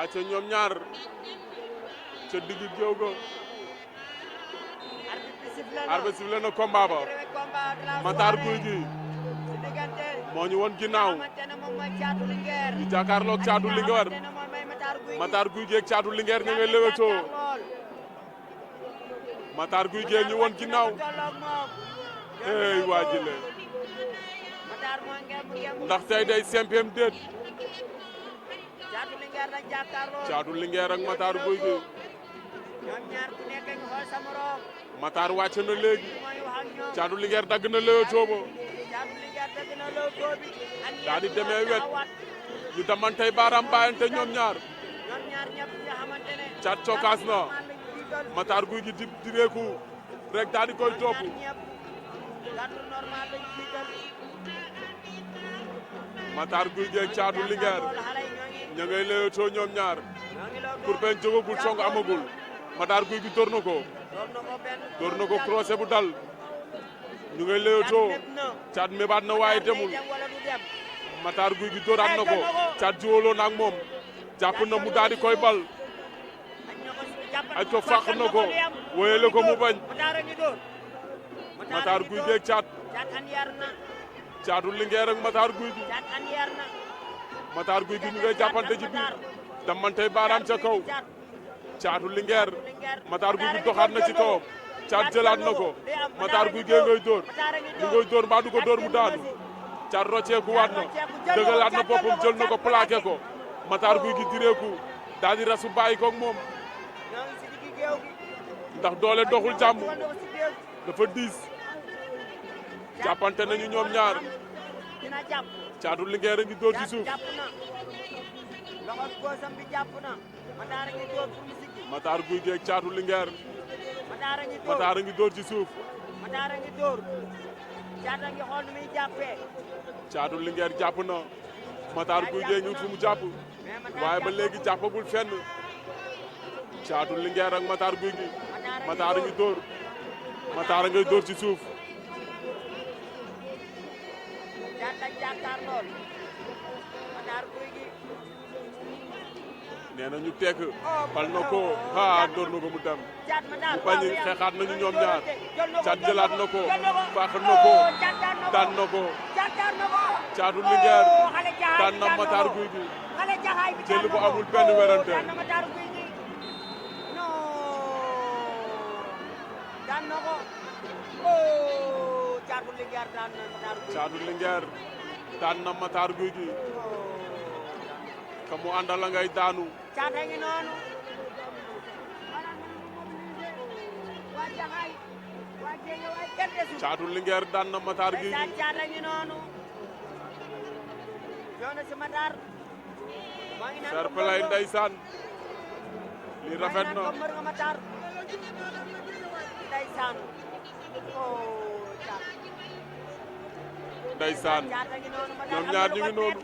acca ñoom ñaar ca digg géew ga arbitre sifflé na combat ba Matar Gouye Gui moo ñu won ginnaaw di jàkkaarloog Thiatou Linguère Matar Gouye Gui ak Thiatou Linguère ñu ngay lewetoo Matar Gouye Gui ñu won ginnaaw hey waa jile ndax tey day sempeem déet Thiatou Linguère ak Matar Gouye Gui Matar wàcc na léegi Thiatou Linguère dagg na lewetoo ba daa di demee wet ñu damantey baaraam bàyyante ñoom ñaar Thiat cokaas na Matar Gouye Gui di reeku rek daa di koy topp Matar Gouye Gui ak Thiatou Linguère ña ngay lewetoo ñoom ñaar kurpeñ jógagul song amagul Matar Gouye Gui dóor na ko crochet bu dal ñu ngay lewetoo Thiat mébaat na waaye demul Matar Gouye Gui dóoraat na ko Thiat jiwaloo na ak moom jàpp na mu daal di koy bal ay ko fàq na ko wéyale ko mu bañ Matar Gouye Gui ak Thiatou Linguère ak Matar Gouye Gui Matar Gouye Gui ñu ngay jàppante ci biir damantey baaraam ca kaw Thiatou Linguère Matar Gouye Gui doxaat na ci kawam Thiat jëlaat na ko Matar Gouye Gui ngay dóor mu ngay dóor mbaa du ko dóor mu daanu Thiat rocceeku waat na dëgalaat na boppam jël na ko plaqué ko Matar Gouye Gui direeku daal di rasu bàyyi ko ak moom ndax doole doxul jàmm dafa diis jàppante nañu ñoom ñaar Thiatou Linguère a ngi dóor ci suuf Matar Gouye Gui ak Thiatou Linguère Matar a ngi dóor ci suuf Thiatou Linguère jàpp na Matar Gouye Gui ñu fu mu jàpp waaye ba léegi jàppagul fenn Thiatou Linguère ak Matar Gouye Gui Matar a ngi dóor Matar a ngay dóor ci suuf nee na ñu tekk bal na ko dóor na ko mu dem mu bañ xeexaat nañu ñoom ñaar Thiat jëlaat na ko faax na ko daan na ko Thiatou Linguère daan na Matar Gouye Gui jël bu amul benn werante Thiatou Linguère daan na Matar Gouye Gui ka mu àndal la ngay daanu Thiatou Linguère daan na Matar Gouye Gui fair play ndeysaan li rafet na ndeysaan ñoom ñaar ñu ngi noonu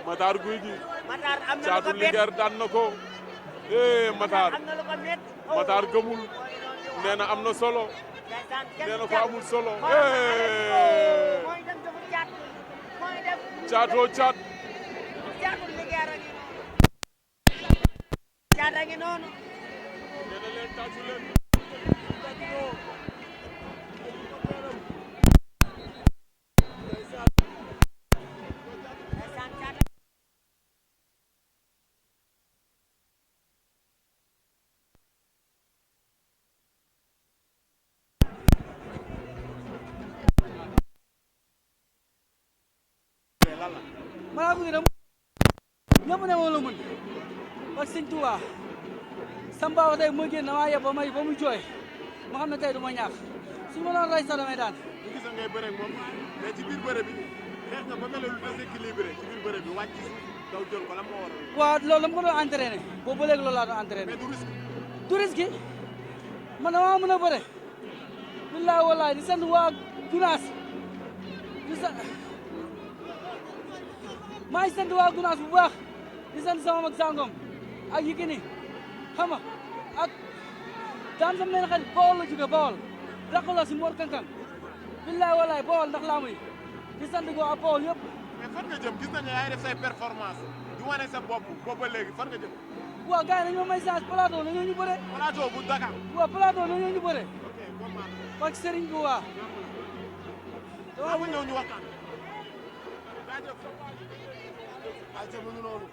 Matar Gouye Gui Thiatou Linguère daan na ko Matar gëmul nee na am na solo nee na ko amul solo Thiatou Thiat nee na leen tàccu leen Matar Gouye Gui nag ñëpp ne ma la mën parce que Sëñ Tuubaa Samba wax tey bu ma génn damaa yeb ba mu jooy ma xam ne tey du ma ñaax su ma doon rey sax damay daan. ñu gis ngay bëre ak moom mais ci biir bëre bi xeex nga ba mel ne lu déséquilibré ci biir bëre bi wàcc ci daw jël ko la moo waral. waaw loolu dama ko doon entraîné boobu ba léegi loolu laa doon entraîné. mais du risque. du risque man damaa mën a bëre. billaay wallaay di sant waa Gunaas di sant maa ngi sant waa Gunaas bu baax di sant sama mag Sangom ak Yikini xam nga ak daan sama leen xarit Bawol la jóge Bawol rakk la si Mor Kankan billaay wallaay Bawol ndax laamu yi di sant ko ak Bawol yëpp. mais fan nga jëm gis nañu yaay def say performance wane sa bopp boobu ba léegi fan nga jëm. waaw gars yi nañu ma may chance plateau nañoo ñu bëre. plateau bu Dakar. waaw plateau nañoo ñu bëre. ok comment. parce que Serigne bi waa. dama ñëw ñu waxtaan. jaajëf. ayca mu ngi noonu.